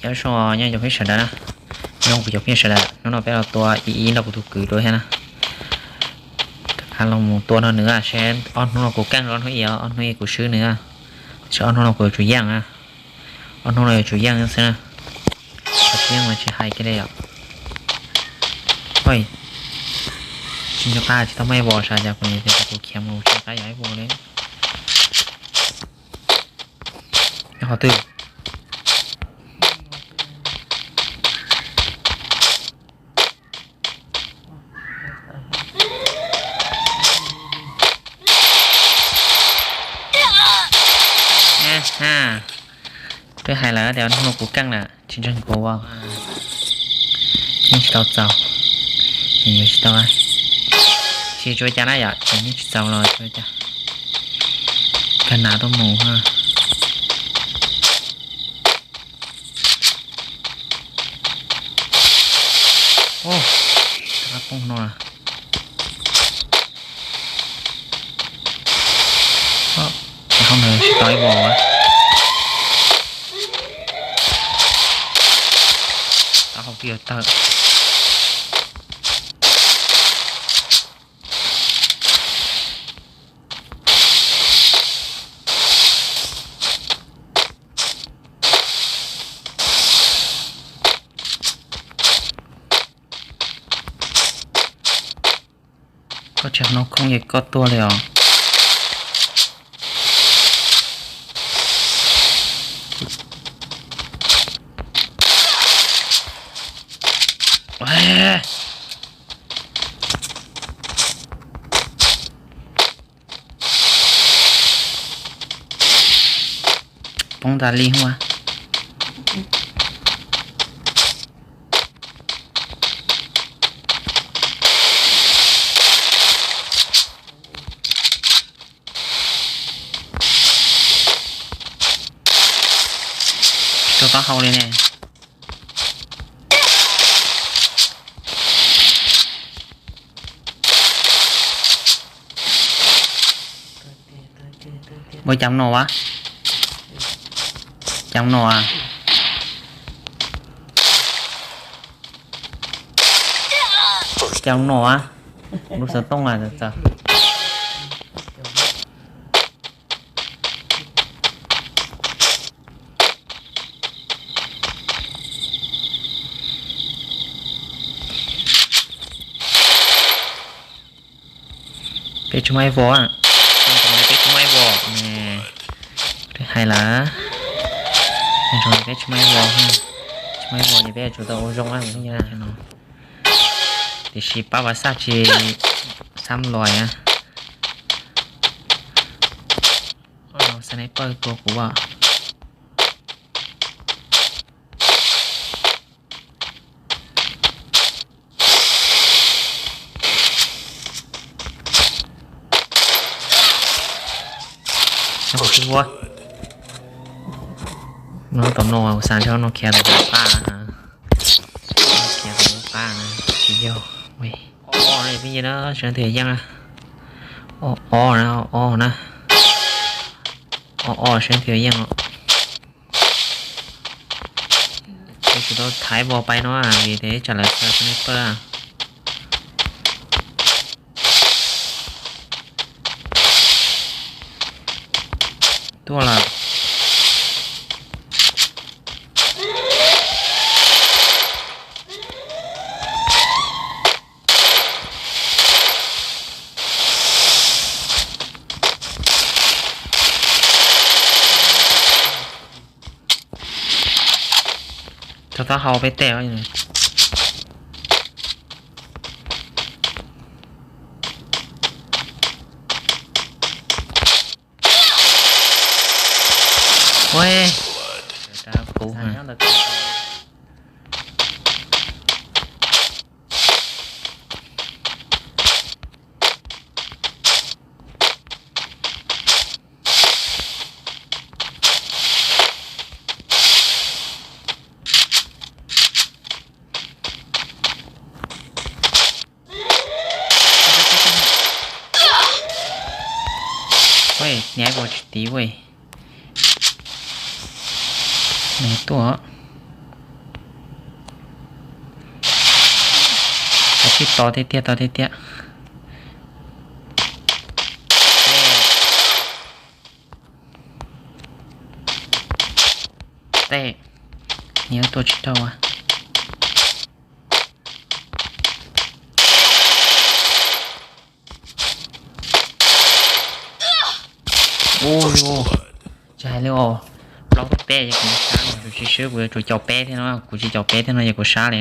Nyob zoo, nyob zoo peb sawv daws na, nyob zoo kuv cov phooj ywg sawv daws, hnub no peb los tua ib ib nrog kuv tus kwv dua thiab na. Los mus tua nrog nws seb ob hnub no kuv keej los hnub ib, ob hnub ib kuv swb nws, tab sis ob hnub no kuv yuav tsum yeej na, ob hnub no yuav tsum yeej xwb na. Tsis yeej mas tsis hais kiag li os. Oj, tsis nco qab tsis tau muaj ib vos sav, cas kuv niam tias kuv khiav mus tsis nco qab yuav ib vos li. Nyob qhov twg? Twb hais lawm tias hnub no kuv keej lawm tsis ntseeg kuv ua. Yeej tsis tau txaus, yeej tsis tau, tsis tsuav cas na yom, ces yeej tsis txaus los tsuav cas. Kag nav tuaj mus ha. Rov qab poob no lawm. Ces hauv no tsis tau ib vos. Taub hau twb yuav tawg. Koj tsis no khoob ces koj tuag li os. Poob tas li hua. Tsis tau taub hau li ne. Ua cas no a? Cas no a? Cas no a? Lub xov tooj a txawv. Peb tsis muaj ib vos, peb tsis muaj ib vos ne. Hais lawm, peb tsis muaj ib vos, tsis muaj ib vos ces peb yuav tsum tau ua zoo no. Tiam sis pab vas xaj tsis xab los na. Sniper tua kuv as. Ua no tom no kuv xav ntshe no khiav tom qab, khiav tom qab tsis yog. O o na phooj ywg na, seb twg yeej na. O o na, o o na. O o seb twg yeej os. Peb tsum tau thaiv vos pais no vim tias tsam lawv xav sniper. Tuaj lawm. Tau taub hau peb tej. Ua, kuv Ua, niam ua tsis tiv ua. Nws tuaj. To tiag tiag, to tiag tiag. Tej, niam tua tsis raug. Ua, tsis hais li os. Plaub tug peb ces kuv sab, kuv tsis swb, kuv yuav tsum caum peb thiab no, kuv tsis caum peb thiab no ces kuv sab li.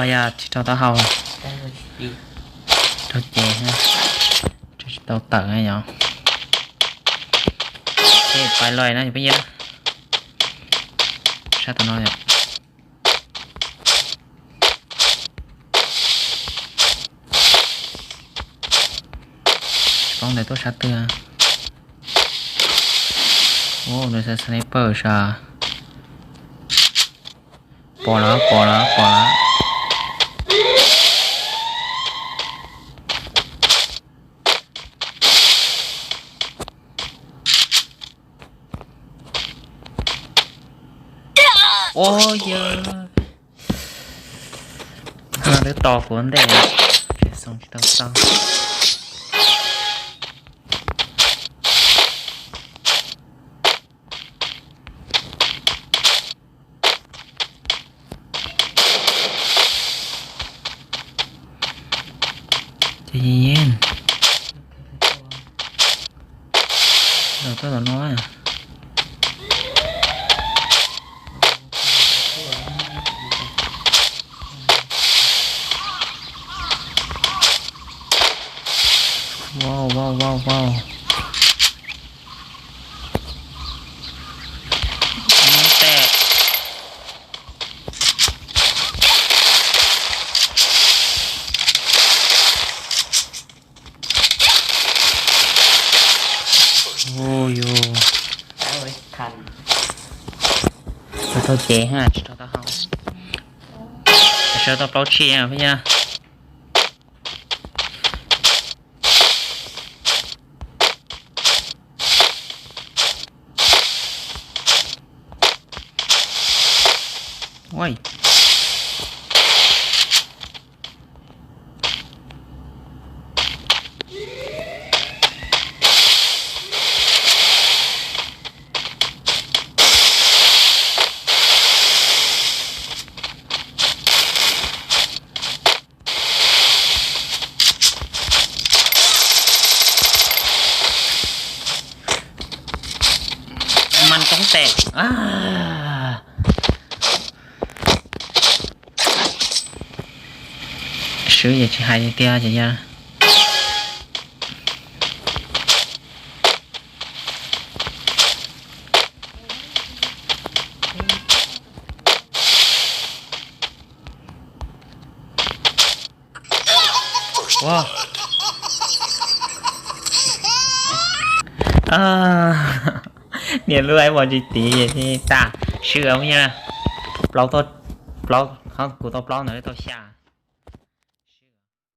Yog tsis raug taub hau, raug ces, raug tsis tau tawm yom. Pais los na peb yawg, sab tom no yom. Tsis paub ntawd tuaj sab twg. Ua, nws xa sniper sas. Pom lawm, pom lawm, pom lawm. Ua yog, twb tos kuv ua ntej, tseem xoo tsis tau xoo. Ces yeej, los tuaj tom no. Wow, wow, wow, wow. Mus tes. Ua yus, tsis tau ces ha, tsis tau taub hau. Sawv tau plaub tsib peb yawg. Mas toob tes. Swb ces tsis hais li tiag ces yog. Niam lub iPhone tsis tiv tag, swb yog plaub, plaub, kuv tau plaub ntawd tau xya.